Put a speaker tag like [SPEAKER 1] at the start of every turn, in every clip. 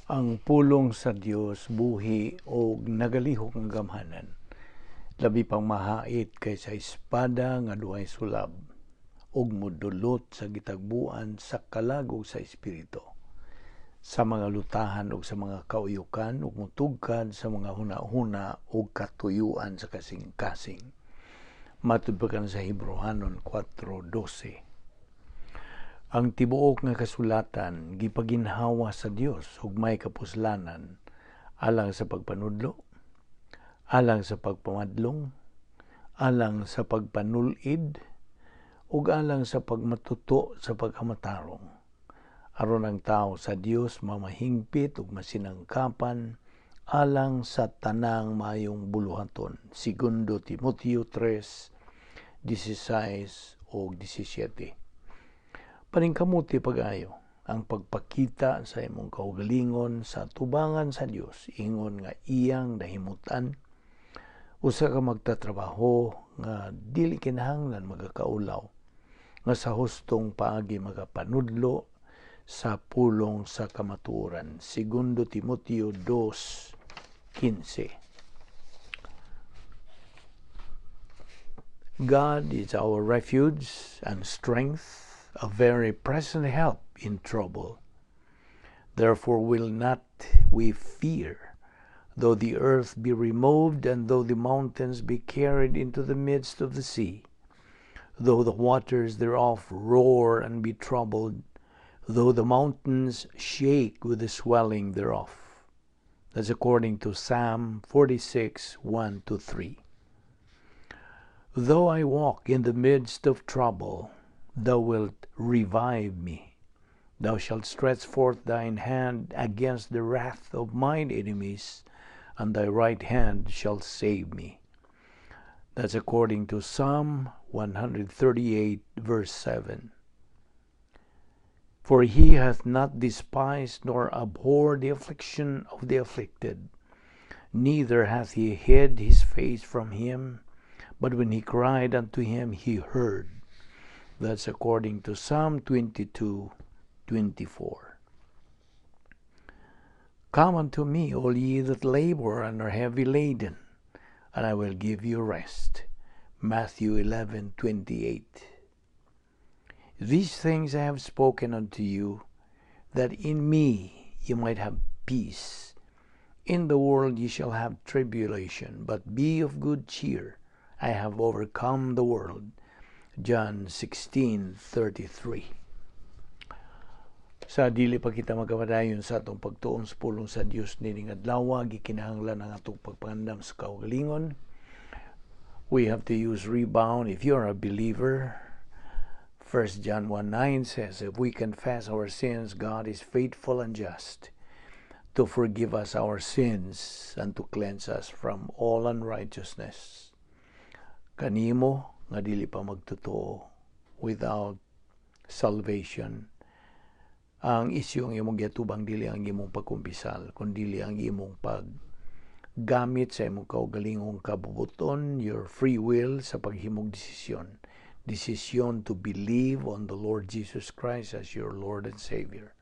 [SPEAKER 1] Ang pulong sa Dios buhi og nagalihok nga gamhanan, labi pang mahait kaysa espada nga duhay sulab, ug modulot sa gitagbuan sa kalagog sa espiritu, sa mga lutahan ug sa mga kauyukan, ug motugkad sa mga huna-huna ug katuyuan sa kasing-kasing. Matud pa kan sa Hebreohanon 4:12. Ang tibuok nga kasulatan gipaginhawa sa Dios ug may kapuslanan alang sa pagpanudlo, alang sa pagpamadlong, alang sa pagpanulid, ug alang sa pagmatuto sa pagkamatarong, aron ang tao sa Dios mamahingpit ug masinangkapan alang sa tanang maayong buluhaton. Segundo Timoteo 3:16 ug 17. Paningkamuti pag-ayo ang pagpakita sa imong kaugalingon sa tubangan sa Dios ingon nga iyang nahimutan, usa ka magtatrabaho nga dili kinahanglan magakaulaw, nga sa hustong paagi magapanudlo sa pulong sa kamatuoran. Segundo Timoteo 2:15. God is our refuge and strength, a very present help in trouble. Therefore will not we fear, though the earth be removed, and though the mountains be carried into the midst of the sea, though the waters thereof roar and be troubled, though the mountains shake with the swelling thereof. That's according to Psalm 46:1-3. Though I walk in the midst of trouble, thou wilt revive me. Thou shalt stretch forth thine hand against the wrath of mine enemies, and thy right hand shall save me. That's according to Psalm 138, verse 7. For he hath not despised nor abhorred the affliction of the afflicted, neither hath he hid his face from him, but when he cried unto him, he heard. That's according to Psalm 22:24. Come unto me, all ye that labor and are heavy laden, and I will give you rest. Matthew 11:28. These things I have spoken unto you, that in me you might have peace. In the world ye shall have tribulation, but be of good cheer. I have overcome the world. John 16:33. Sa dili pa kita magkapadayon sa atong pagtuon sa pulong sa Dios nining adlaw, gikinahanglan ang atong pagpangandam sa kaugalingon. We have to use rebound if you're a believer. 1 John 1:9 says, if we confess our sins, God is faithful and just to forgive us our sins and to cleanse us from all unrighteousness. Kanimo nga dili pa magtotoo, without salvation, ang isyu ang imong giatubang dili ang imong pagkumpisal, kundi ang imong paggamit sa imong kaugalingong kabubuton, your free will sa paghimog desisyon. Decision to believe on the Lord Jesus Christ as your Lord and Savior.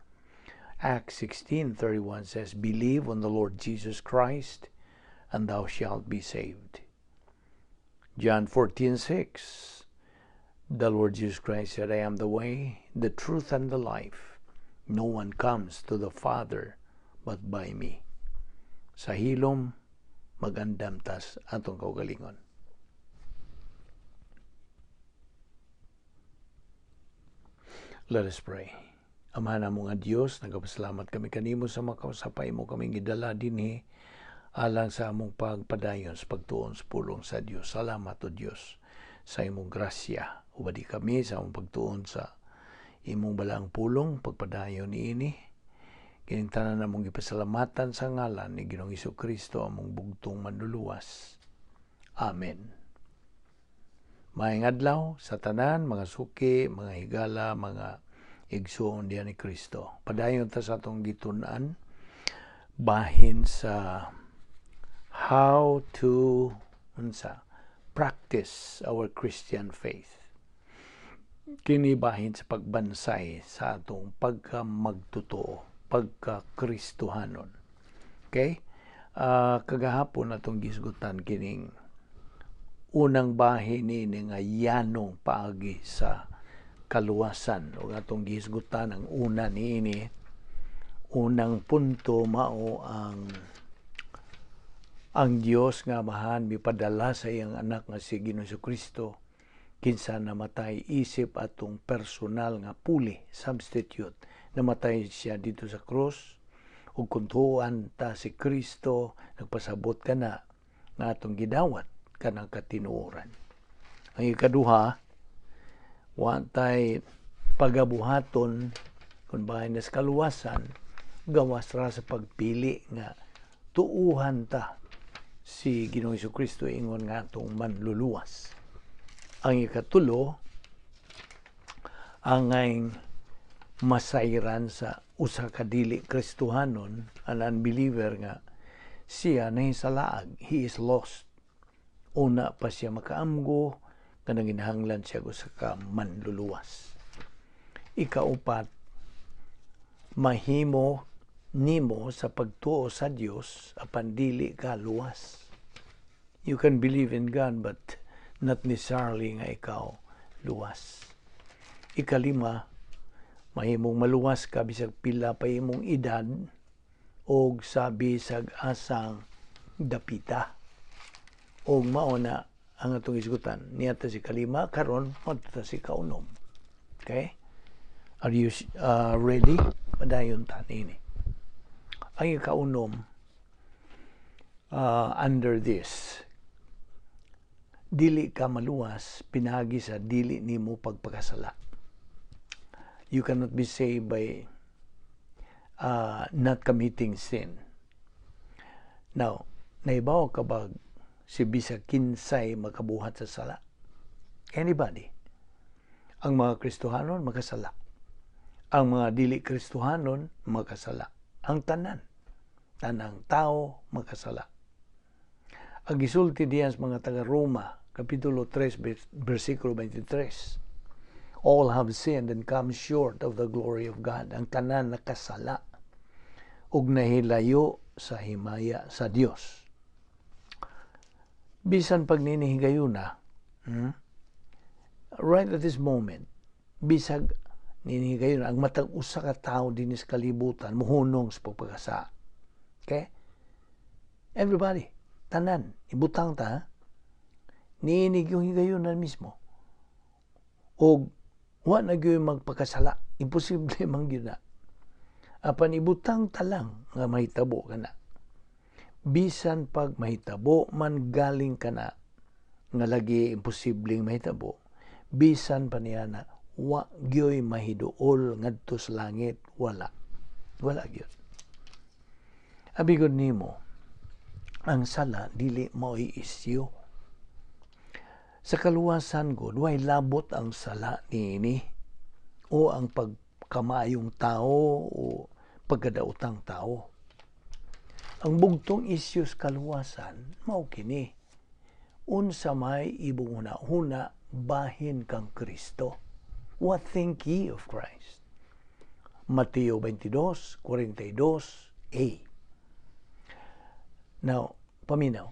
[SPEAKER 1] Acts 16:31 says, believe on the Lord Jesus Christ and thou shalt be saved. John 14:6, the Lord Jesus Christ said, I am the way, the truth, and the life. No one comes to the Father but by me. Sa hilom, magandam tas atong kaugalingon. Let us pray. Amahan namo nga Dios, nagapasalamat kami kanimo sa makausapay mo kaming gidala dinhi alang sa among pagpadayon sa pagtuon sa pulong sa Dios. Salamat o Dios sa imong grasya. Ubadi kami sa among pagtuon sa imong balaang pulong, pagpadayon niini. Kining tanan namong gipasalamatan sa ngalan ni Ginoong Hesukristo, among bugtong manluluwas. Amen. Maayong adlaw sa tanan, mga suki, mga higala, mga igsuon diha ni Kristo. Padayon ta sa atong gitun-an bahin sa how to unsa practice our Christian faith. Kini bahin sa pagbansay sa atong pagkamagtotoo. pagka-Kristohanon. Okay? Kagahapon atong gisgutan kining unang bahin ni nga yanong paagi sa kaluwasan, ug atong gihisgutan ang una niini, unang punto, mao ang Dios nga Amahan mipadala sa iyang anak nga si Ginoong Kristo, kinsa namatay isip atong personal nga puli, substitute. Namatay siya dito sa krus, ug kung tuohan ta si Kristo, nagpasabot kana nga atong gidawat kanang katinuoran. Ang ikaduha, wa tay pagabuhaton kung bahin sa kaluwasan gawas ra sa pagpili nga tuuhan ta si Ginoong Kristo ingon nga atong manluluwas. Ang ikatulo, angay masayran sa usa ka dili Kristohanon, an unbeliever, nga siya nahisalaag, he is lost. Una pa siya makaamgo nga nanginahanglan siya usa ka manluluwas. Ikaupat, mahimo nimo sa pagtuo sa Dios apan dili ka luwas. You can believe in God but not necessarily nga ikaw luwas. Ikalima, mahimong maluwas ka bisag pila pa imong edad og sa bisag asang dapita. Og mao na ang atong isgutan. Niya si kalima, karon madto si kaunom. Okay? Are you ready? Padayon ta nini. Ang ikaunom, under this, dili ka maluwas pinagi sa dili nimo pagpakasala. You cannot be saved by not committing sin. Now, naibaw ka ba si bisag kinsay makabuhat sa sala? Anybody. Ang mga Kristohanon makasala. Ang mga dili Kristohanon makasala. Ang tanan. Tanang tao makasala. Ang gisulti diyan sa mga taga-Roma, Kapitulo 3, versikulo 23. All have sinned and come short of the glory of God. Ang tanan nakasala ug nahilayo sa himaya sa Dios. Bisan pag ninihigayuna, Right at this moment, bisag ninihigayuna, ang matag usa ka tawo dinhi sa kalibutan muhunong sa pagpakasala. Okay? Everybody, tanan, ibutang ta, niinig yung higayuna mismo. O wa na gyud magpakasala, imposible man gyud na. Apan ibutang ta lang nga mahitabo kana. Bisan pag mahitabo man galing kana nga lagi imposibleng mahitabo, bisan pa niya na wa gyoy mahiduol ngadto sa langit, wala. Wala gyud. Abi gud nimo, ang sala dili mao'y isyu. Sa kaluwasan gud, way labot ang sala niini o ang pagkamaayong tao o pagkadaotang tao. Ang bugtong isyu sa kaluwasan mao kini: unsa may imong huna-huna bahin kang Kristo? What think ye of Christ? Mateo 22:42a. Now, paminaw.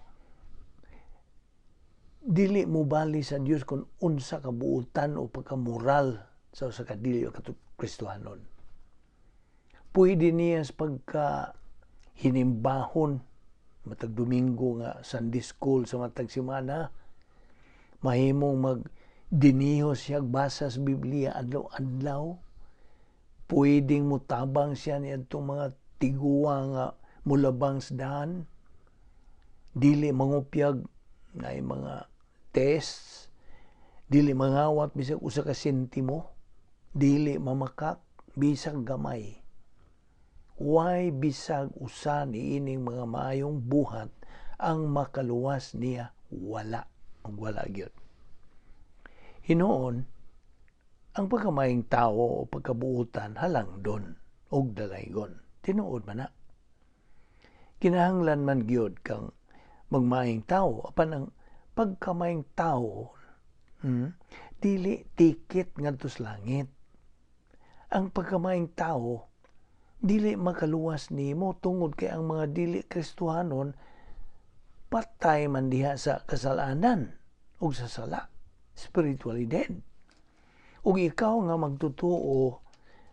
[SPEAKER 1] Dili mo bali sa Dios kung unsa ka buutan o pagkamoral sa usa ka dili o Kristohanon. Pwede niya sa pagka hinimbahon matag Domingo nga Sunday school sa matag semana, mahimong mag diniho siya basa sa Biblia adlaw-adlaw, pwedeng mutabang siya ni adtong mga tiguwa nga mulabang sa daan, dili mangupyag na mga tests, dili mangawat bisag usa ka sentimo, dili mamakak bisag gamay. Way bisag usa niining mga maayong buhat ang makaluwas niya, wala ug wala gyud. Hinuon, ang pagkamaayong tao o pagkabuutan halangdon og dalaygon. Tinuod man na. Kinahanglan man gyud kang magmaayong tao, apan ang pagkamaayong tao, dili tiket ngadto sa langit. Ang pagkamaayong tao Dili makaluwas nimo tungod kay ang mga dili Kristohanon patay man diha sa kasalanan ug sa sala, spiritually dead. Ug ikaw nga magtutuo,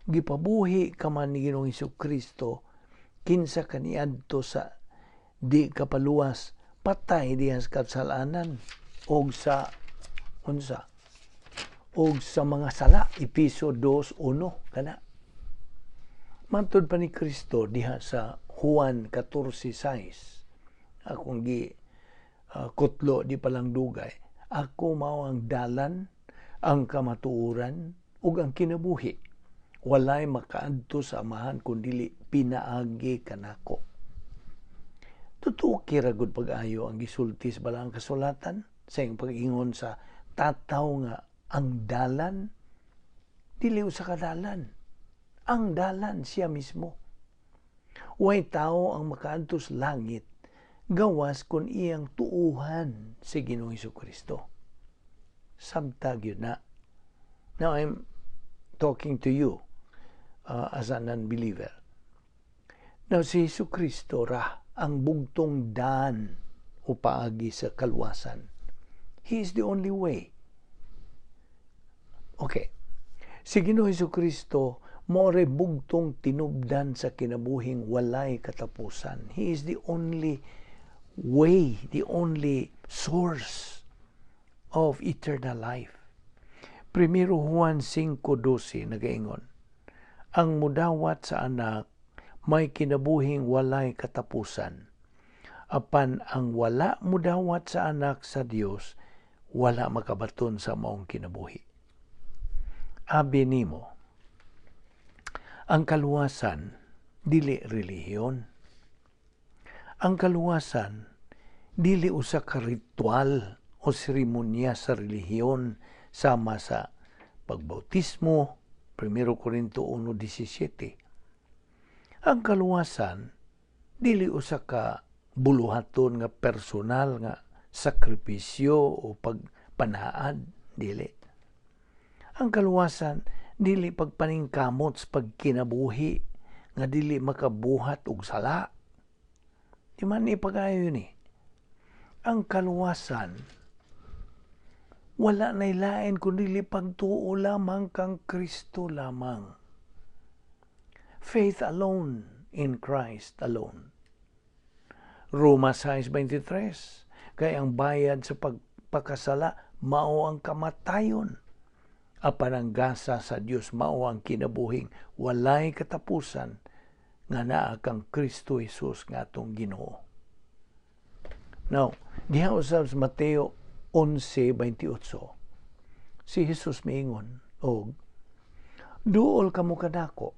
[SPEAKER 1] gipabuhi ka man ni Ginoong Kristo, kinsa kaniadto sa di ka paluwas, patay diha sa kasalanan og sa unsa, og sa mga sala. Epeso 2:1 kana. Matod pa ni Kristo diha sa Juan 14:6, akong gi kutlo di pa lang dugay, "Ako mao ang dalan, ang kamatuoran ug ang kinabuhi. Walay makaadto sa Amahan kun dili pinaagi kanako." Totoo kira gud pag-ayo ang gisulti sa Balaang Kasulatan sa iyang pag-ingon sa tataw nga ang dalan, dili usa ka dalan. Ang dalan siya mismo. Way tao ang makaadto sa langit gawas kung iyang tuuhan si Ginoong Kristo. Sabta gyud na. Now I'm talking to you as an unbeliever. Now si Hesus Kristo ra ang bugtong daan o paagi sa kaluwasan. He is the only way. Okay. Si Ginoong Hesus Kristo mao bugtong tinubdan sa kinabuhing walay katapusan. He is the only way, the only source of eternal life. Primero Juan 5:12 nagaingon, "Ang mudawat sa Anak may kinabuhing walay katapusan. Apan ang wala mudawat sa Anak sa Dios, wala makabaton sa maong kinabuhi." Abi nimo, ang kaluwasan dili relihiyon. Ang kaluwasan dili usa ka ritual o seremonya sa relihiyon sama sa pagbautismo, 1 Corinto 1:17. Ang kaluwasan dili usa ka buluhaton nga personal nga sakripisyo o pagpanaad, dili. Ang kaluwasan dili pagpaningkamot sa pagkinabuhi nga dili makabuhat og sala. Di man ipagayo ni. Ang kaluwasan wala nay lain kundi pagtuo lamang kang Kristo lamang. Faith alone in Christ alone. Roma 6:23, "Kay ang bayad sa pagpakasala mao ang kamatayon. Apan ang gasa sa Dios mao ang kinabuhing walay katapusan nga naa kang Kristo Jesus nga atong Ginoo." Now, diha usab sa Mateo 11:28, si Jesus miingon og, "Duol kamo kanako,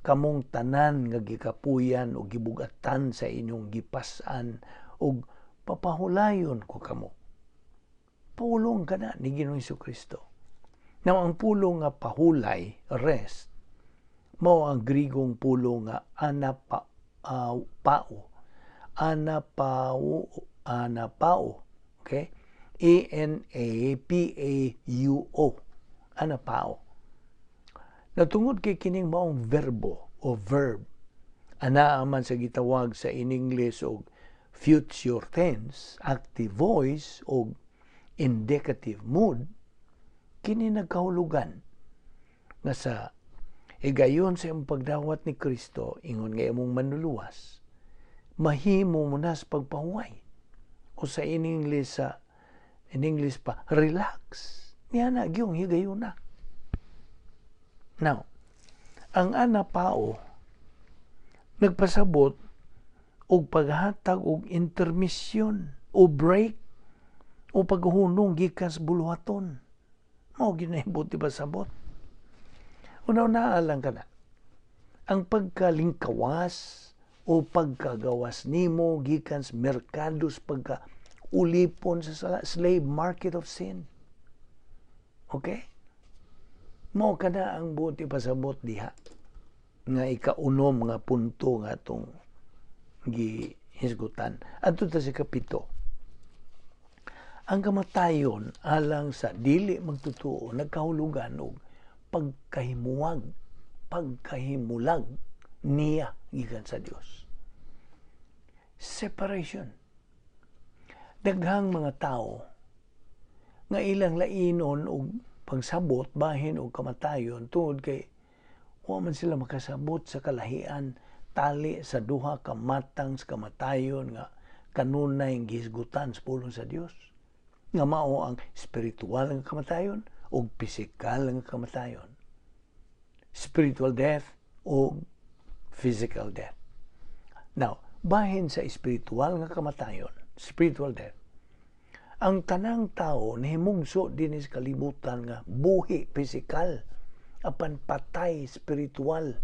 [SPEAKER 1] kamong tanan nga gikapuyan o gibugatan sa inyong gipas-an, ug papahulayon ko kamo." Pulong kana ni Ginoong Kristo. Now, ang pulong nga pahulay, rest, mao ang Grigong pulong nga anapa, pao. Anapao, anapao. Okay? anapauo. Anapao. Natungod kay kining maong verbo o verb, anaa man sa gitawag sa in English og future tense, active voice o indicative mood, kini nagkahulugan nga sa higayon sa imong pagdawat ni Kristo ingon nga imong manluluwas, mahimo mo na sa pagpahuway o sa in English, sa in English pa, relax niya na gyung higayon na. Now, ang anapao nagpasabot og paghatag og intermission o break o paghunong gikan sa buluhaton. Mao ginahibuti pasabot. Una-una lang ka na. Ang pagkalingkawas o pagkagawas nimo gikan sa merkado sa pagka ulipon sa sala, slave market of sin. Okay? Mao kana ang buot ipasabot diha nga ikaunom nga punto nga atong gihisgutan. Adto ta sa kapito. Ang kamatayon alang sa dili magtutuo nagkahulugan og pagkahimuwag, pagkahimulag. niya gikan sa Dios. Separation. Daghang mga tao nga ilang lainon og pagsabot bahin og kamatayon tungod kay wa man sila makasabot sa kalahian tali sa duha ka matang sa kamatayon nga kanunay gihisgutan sa pulong sa Dios, nga mao ang spiritual nga kamatayon o pisikal nga kamatayon, spiritual death o physical death. Now, bahin sa spiritual nga kamatayon, spiritual death, ang tanang tao nahimugso dinhi sa kalibutan nga buhi pisikal apan patay spiritual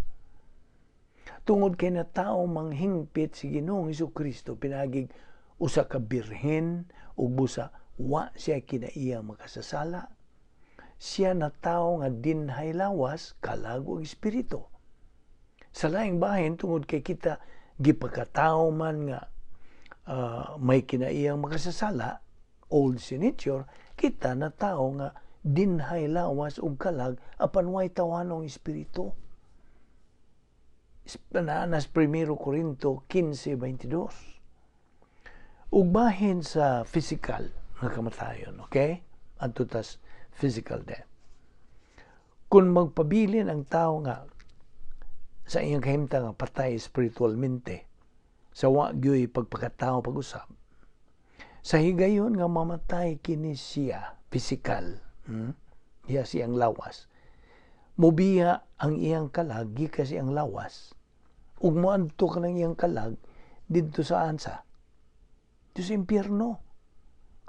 [SPEAKER 1] tungod kay natao manghingpit si Ginoong Kristo pinaagig usa ka birhen ug busa wa siya kinaiya makasasala. Siya natawo nga dinhay lawas, kalag ug espiritu. Sa laing bahin, tungod kay kita gipakatawo man nga may kinaiyang makasasala, old sin nature, kita natawo nga dinhay lawas ug kalag apan way tawanong espiritu. Naa sa 1 Corinto 15:22. Ug bahin sa physical nga kamatayon, okay? Adto tas physical death. Kung magpabilin ang tao nga sa iyang kahimtang nga patay spiritualmente, sa wa gyoy pagpakatao pag-usab, sa higayon nga mamatay kini siya physical, Iya siyang lawas, mubiya ang iyang kalag gikan sa iyang lawas ug moadto ka ng iyang kalag didto sa ansa, didto sa impyerno,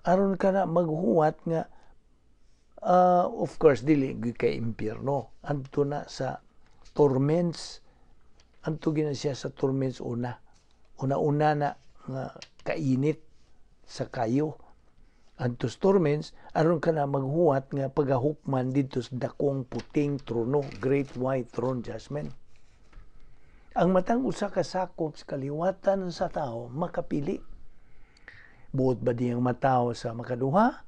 [SPEAKER 1] aron ka na maghuwat nga of course dili gyud kay impyerno, adto na sa torments, adto gina siya sa torments. Una una-una na nga kainit sa kayo adto sa torments, aron ka na maghuwat nga pagahukman didto sa dakong puting trono, great white throne judgment. Ang matang usa ka sakop sa kaliwatan sa tao makapili: buot ba diyang matawo sa makaduha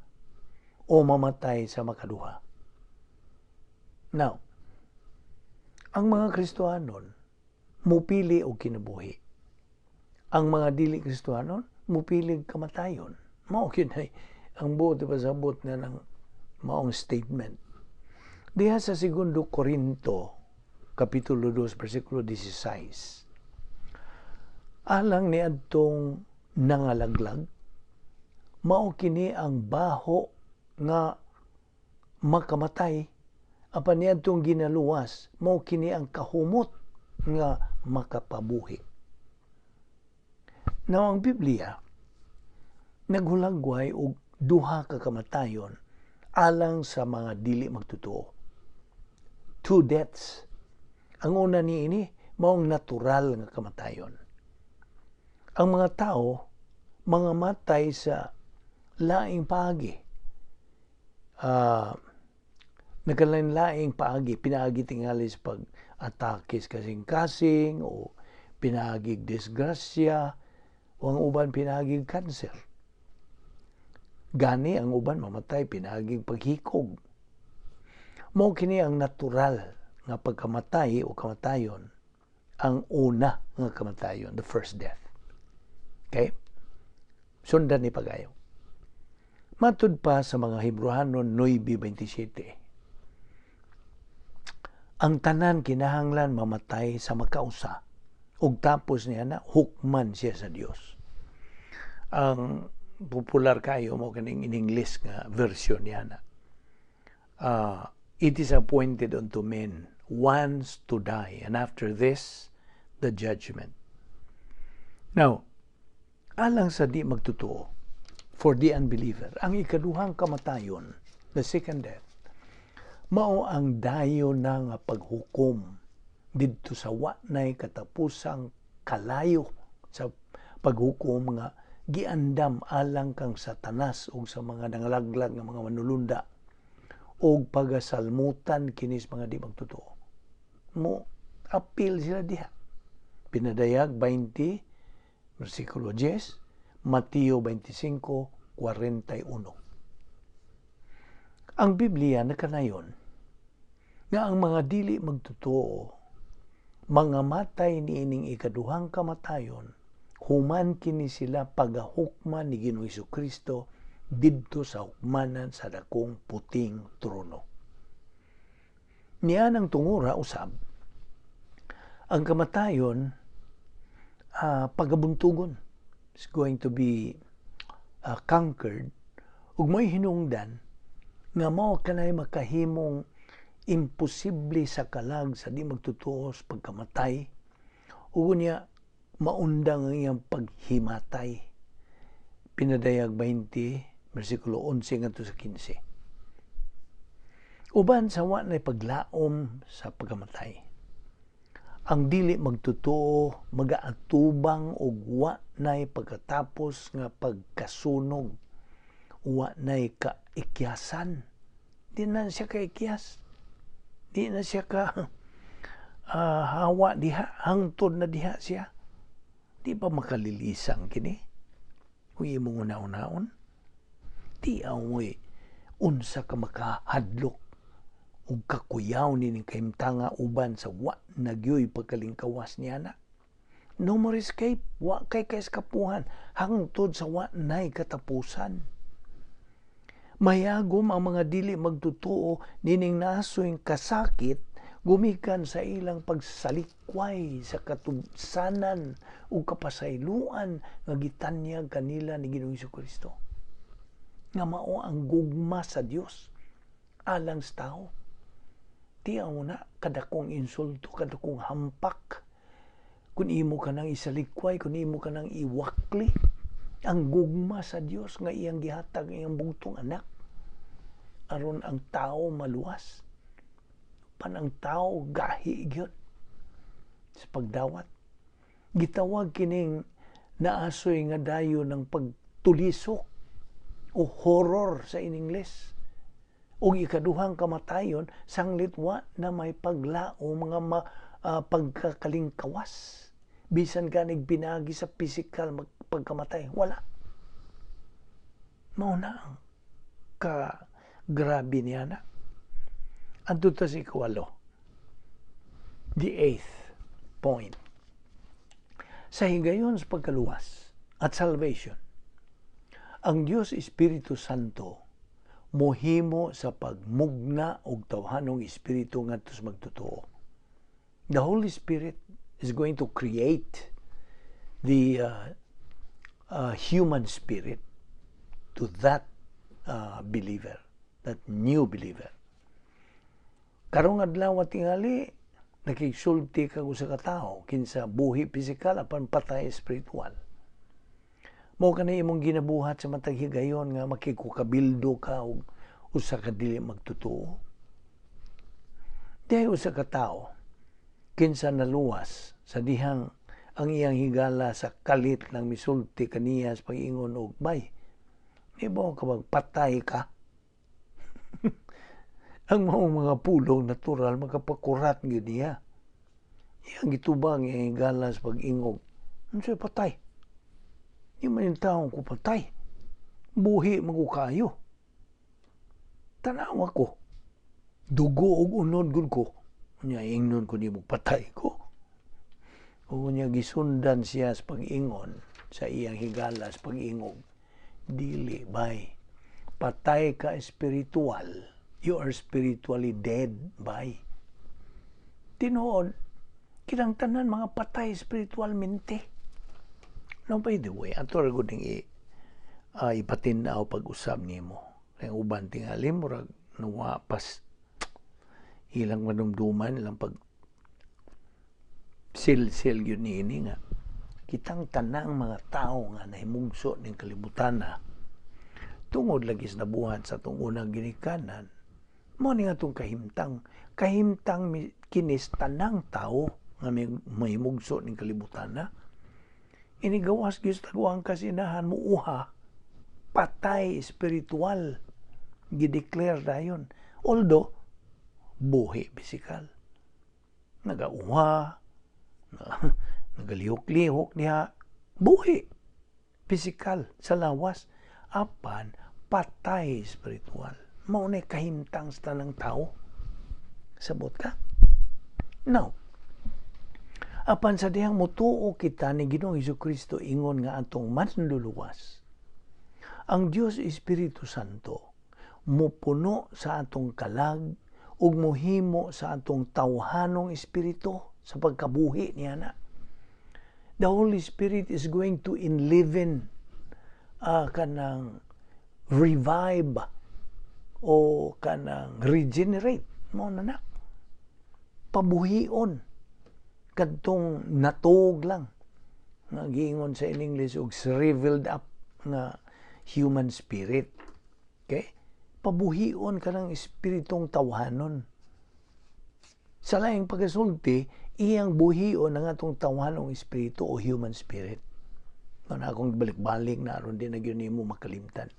[SPEAKER 1] o mamatay sa makaduha? Now, ang mga Kristohanon mupili og kinabuhi, ang mga dili Kristohanon mupili og kamatayon. Mao gyud ang buot ipasabot nga ng maong statement diha sa Segundo Corinto Kapitulo 2 versikulo 16: alang ni adtong nangalaglag, mao kini ang baho nga makamatay, apan niadtong ginaluwas, mao kini ang kahumot nga makapabuhi. Now, ang Biblia naghulagway og duha ka kamatayon alang sa mga dili magtotoo. Two deaths. Ang una niini maong natural nga kamatayon. Ang mga tao mga matay sa laing paagi. Nagkalain-laing paagi, pinaagi tingali sa pag-atake sa kasing-kasing o pinaagig disgrasya o ang uban pinaagig kanser. Gani ang uban mamatay pinaagig paghikog. Mao kini ang natural nga pagkamatay o kamatayon, ang una nga kamatayon, the first death. Okay? Sundan ni pagayo. Matud pa sa mga Hebreohanon 9:27, ang tanan kinahanglan mamatay sa makausa ug tapos niya na hukman siya sa Dios. Ang popular kayo mo kaning in English nga version niya na. It is appointed unto men once to die, and after this, the judgment. Now, alang sa di magtotoo, for the unbeliever, ang ikaduhang kamatayon, the second death, mao ang dayon na nga paghukom didto sa wa nay katapusang kalayo sa paghukom nga giandam alang kang Satanas ug sa mga nangalaglag nga mga manulunda og pagasalmutan kinis mga di magtotoo. Mo apil sila diha. Pinadayag 20 versikulo 10, Mateo 25:41. Ang Biblia nakanayon nga ang mga dili magtotoo Mga matay niining ikaduhang kamatayon, human kini sila pagahukman ni Ginoong Kristo didto sa hukmanan sa dakong puting trono. Niya ng tungura usab, ang kamatayon pagabuntugon is going to be conquered ug may hinungdan nga mao kanay makahimong imposible sa kalag sa di magtotoo sa pagkamatay ug niya maundang ang iyang paghimatay. Pinadayag 20 versikulo 11 ngadto sa 15. Uban sa wa na paglaom sa pagkamatay, ang dili magtotoo magaatubang og wa nay pagkatapos nga pagkasunog, wa nay kaikyasan. Di na siya kaikyas, di na siya ka hawa diha, hangtod na diha siya. Di ba makalilisang kini kung imong una-unaon? Di amoy unsa ka makahadlok ug kakuyaw ni kahimtanga uban sa wa nagyoy pagkalingkawas niya na. No more escape, wa kay kaeskapuhan hangtod sa wa nay katapusan. Mayagom ang mga dili magtotoo nining nasoy kasakit gumikan sa ilang pagsalikway sa katubsanan ug kapasayloan nga gitanyag kanila ni Ginoong Kristo, nga mao ang gugma sa Dios alang sa tao. Di ang una, kadakong insulto, kadakong hampak kung imo ka nang isalikway, kung imo ka nang iwakli ang gugma sa Dios nga iyang gihatag iyang bugtong anak aron ang tao maluwas. Pan ang tao gahi gyud sa pagdawat. Gitawag kining naasoy nga dayo ng pagtulisok o horror sa in English. Ug ikaduhang kamatayon sanglit wa na may paglao mga pagkakalingkawas. Bisan ganig pinagi sa physical pagkamatay, wala. Mao na ang ka grabe niya na. Adto ta sa ikawalo. The eighth point. Sa higayon sa pagkaluwas at salvation, ang Dios Espiritu Santo mohimo sa pagmugna og tawhanong espiritu ngadto sa magtotoo. The Holy Spirit is going to create the human spirit to that believer, that new believer. Karong adlaw tingali nakigsulti kag usa ka tawo kinsa buhi pisikal apan patay espiritual. Mao kani imong ginabuhat sa matag higayon nga makigkukabildo ka og usa ka dili magtotoo. Dihay usa ka tawo kinsa naluwas sa dihang ang iyang higala sa kalit ng misulti kaniya sa pag-ingon og, "Bay, di ba ka magpatay ka?" Ang maong mga pulong natural makapakurat gyud niya. Iyang gitubang iyang higala sa pag-ingog, "Unsay patay? Di man yung taong ko patay. Buhi man ko kaayo. Tanawa ko. Dugo og unod gud ko. Unya ingnon ko nimo patay ko?" O niya gisundan siya sa pag-ingon sa iyang higala sa pag-ingog, "Dili, bay. Patay ka espiritual. You are spiritually dead, bay." Tinuod, kitang tanan mga patay spiritualmente. No, by the way, ato ra gud ning ipatin-aw pag-usab nimo. Kay uban tingali murag nuwa pas ilang manumduman, ilang pag sil-sil yun niini nga kitang tanang mga tao nga nahimugso ning kalibutan na tungod lagi sa nabuhat sa atong unang ginikanan. Mo ni atong kahimtang, kahimtang kinis tanang tao nga may mahimugso ning kalibutan na inigawas gyud sa taguang kasinahan, muuha patay espiritual, gideclare dayon, although buhi pisikal, nagauha, nagalihok-lihok niya, buhi pisikal sa lawas apan patay espiritual. Mao na kahimtang sa tanang tao, sabot ka? Now, Apan sa dihang mutuo kita ni Ginoong Kristo ingon nga atong manluluwas, ang Dios Espiritu Santo mupuno sa atong kalag ug muhimo sa atong tawhanong espiritu sa pagkabuhi niya na. The Holy Spirit is going to enliven, kanang revive o kanang regenerate mo na na. Pabuhion kadtong natog lang nga giingon sa in English og shriveled up nga human spirit. Okay? Pabuhion ka ng espiritong tawhanon. Sa laing pagkasulti, iyang buhion ang atong tawhanong espiritu o human spirit. Mao akong balik-balik na aron di na gyud nimo makalimtan.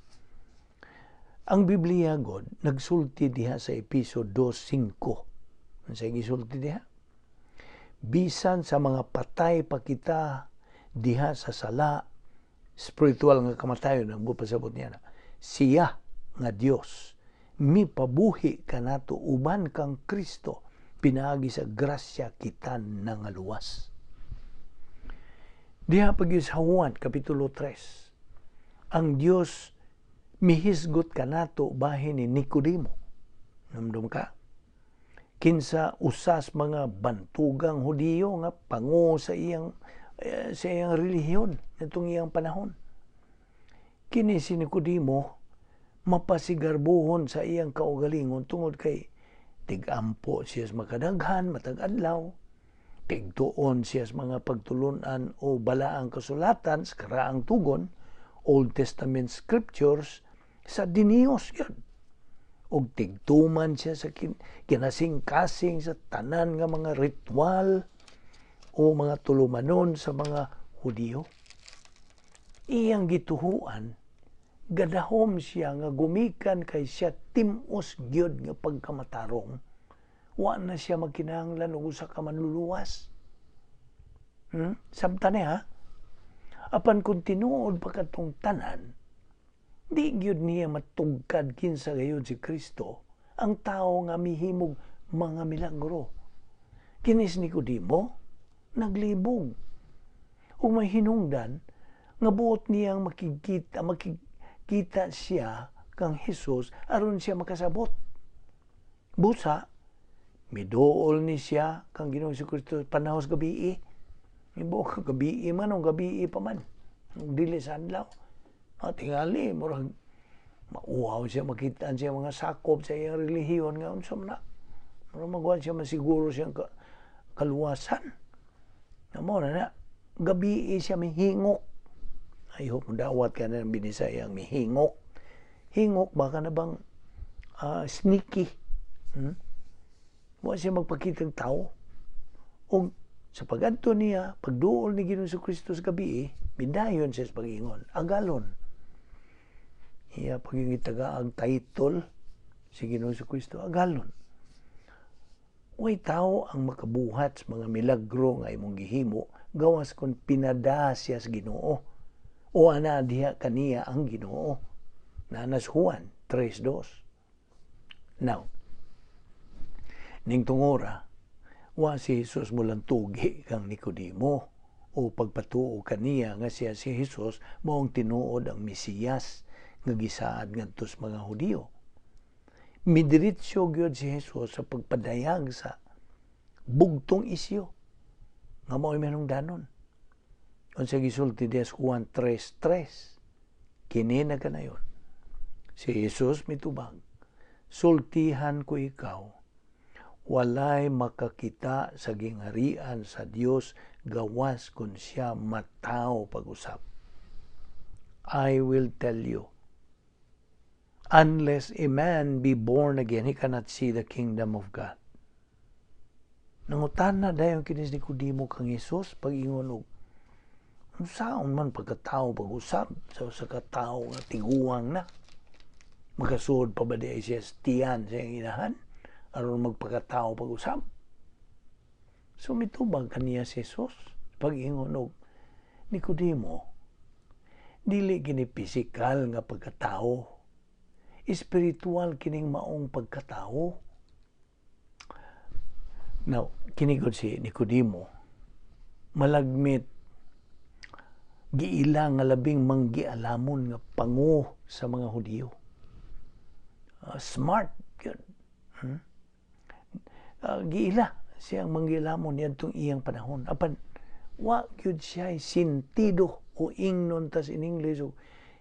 [SPEAKER 1] Ang Biblia god nagsulti diha sa Episo 2:5. Unsa gisulti diha? Bisan sa mga patay pa kita diha sa sala, spiritual nga kamatayon ang pasabot niya na. Siya nga Dios mipabuhi kanato uban kang Kristo, pinaagi sa grasya kita nangaluwas. Diha pag sa Juan Kapitulo 3, ang Dios mihisgot kanato bahin ni Nicodemo. Namdom ka? Kinsa usas mga bantugang Hudiyo nga pango sa iyang relihiyon nitong iyang panahon. Kini si Nicodemo mapasigarbuhon sa iyang kaugalingon tungod kay tig-ampo siya sa makadaghan matag adlaw, tigtuon siya sa mga pagtulunan o balaang kasulatan sa karaang tugon, Old Testament scriptures sa Dinios yun. Og tigtuman siya sa kinasing-kasing sa tanan nga mga ritual o mga tulumanon sa mga Hudiyo. Iyang gituhuan, gadahom siya nga gumikan kay siya tim-os gyud nga pagkamatarong. Wa na siya magkinahanglan og usa ka manluluwas. Samtan niya, ha? Apan kung tinuod pa katong tanan, di gyud niya matugkad kinsa gayud si Kristo, ang tao nga mihimog mga milagro. Kini si Nicodemo, naglibog. Ug may hinungdan nga buot niyang makikita siya kang Jesus aron siya makasabot. Busa, miduol ni siya kang Ginoong Kristo panahon sa gabi. Ibo gabi man o gabi pa man. Dili sa adlaw. At tingali, murag mauhaw siya makita siya mga sakop sa iyang relihiyon nga unsa man na. Murag magwan siya masiguro siyang kaluwasan. Amo na na, gabi siya mihingok. I hope dawat ka na ng Binisayang mihingok. Hingok baka na bang sneaky. Wa siya magpakitang tao. O sa pagadto niya, pagduol ni Ginoong Kristo sa gabi, midayon siya sa pag-ingon. Agalon. Iya pag ang title si Ginoong Kristo, agalon. Way tao ang makabuhat sa mga milagro nga imong gihimo gawas kung pinada siya sa Ginoo o ana diha kaniya ang Ginoo. Nanas Juan 3:2. Now, ning tungora, wa si Jesus mulantugi kang Nicodemo o pagpatuo kaniya nga siya si Jesus maong tinuod ang Mesiyas nga gisaad ngadto sa mga Hudiyo. Midiretso gyud si Jesus sa pagpadayag sa bugtong isyu nga mao'y danon. Unsa gisulti diha sa Juan 3:3? Kini na kanayon. Si Jesus mitubag, "Sultihan ko ikaw, walay makakita sa gingharian sa Dios gawas kung siya matao pag-usab." I will tell you, unless a man be born again, he cannot see the kingdom of God. Nangutana dayon kini si Nicodemo kang Jesus pag-ingon og unsaon man pagkatao pag-usab sa katao nga tiguang na? Makasuod pa ba di ay siya sa tiyan sa iyang inahan aron magpakatao pag-usab? So mitubag kaniya si Jesus pag-ingon og, "Nicodemo, dili kini pisikal nga pagkatao, espiritual kining maong pagkatao." Now, kini gud si Nicodemo, Malagmit giila nga labing manggialamon nga pango sa mga Hudiyo. Smart gyud. Giila siyang manggialamon niadtong iyang panahon. Apan wa gyud siya sintido o ingnon tas in English,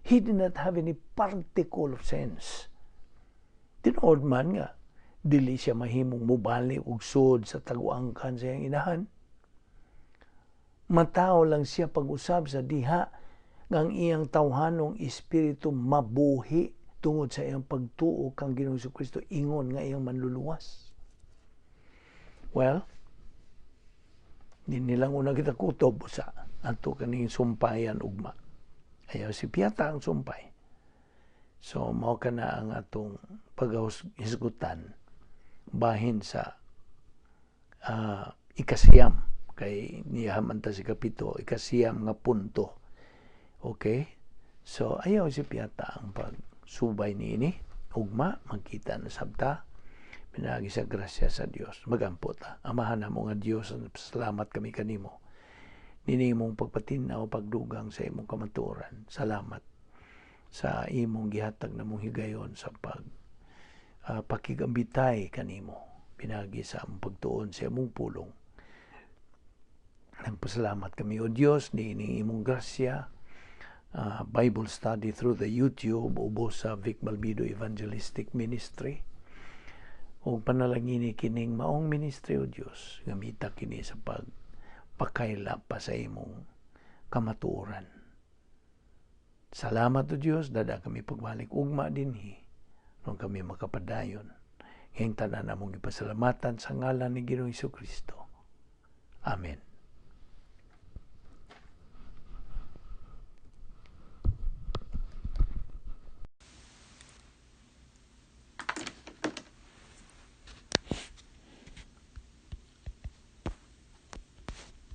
[SPEAKER 1] he did not have any particle of sense. Tinuod man nga dili siya mahimong mubalik og sud sa taguangkan sa iyang inahan. Matawo lang siya pag-usab sa diha nga ang iyang tawhanong espiritu mabuhi tungod sa iyang pagtuo kang Ginoong Kristo ingon nga iyang manluluwas. Well, di nilang una kita kutob sa ato kaning sumpayan ugma. Ayaw si piyata ang sumpay. So, mao kana ang atong paghisgutan bahin sa 9, kay niya man ta si 7, 9 nga punto. Okay? So, ayaw si piyata ang pagsubay niini. Ugma, magkita na sabta. Pinaagi sa grasya sa Dios. Magampo ta. Amahan namo nga Dios, salamat kami kanimo. Nini imong pagpatinaw, pagdugang sa imong kamatuoran. Salamat sa imong gihatag namong higayon sa pag pakigambitay kanimo pinagi sa among pagtuon sa imong pulong. Nagpasalamat kami, O Dios, ni imong grasya, Bible study through the YouTube ubos sa Vic Balbido Evangelistic Ministry. Ug panalangini kining maong ministry, O Dios, gamita kini sa pagpakaila pa sa imong kamatuoran. Salamat, O Dios, dada kami pagbalik ugma dinhi nung kami makapadayon. Ngayong tanan among ipasalamatan sa ngalan ni Ginoong Kristo. Amen.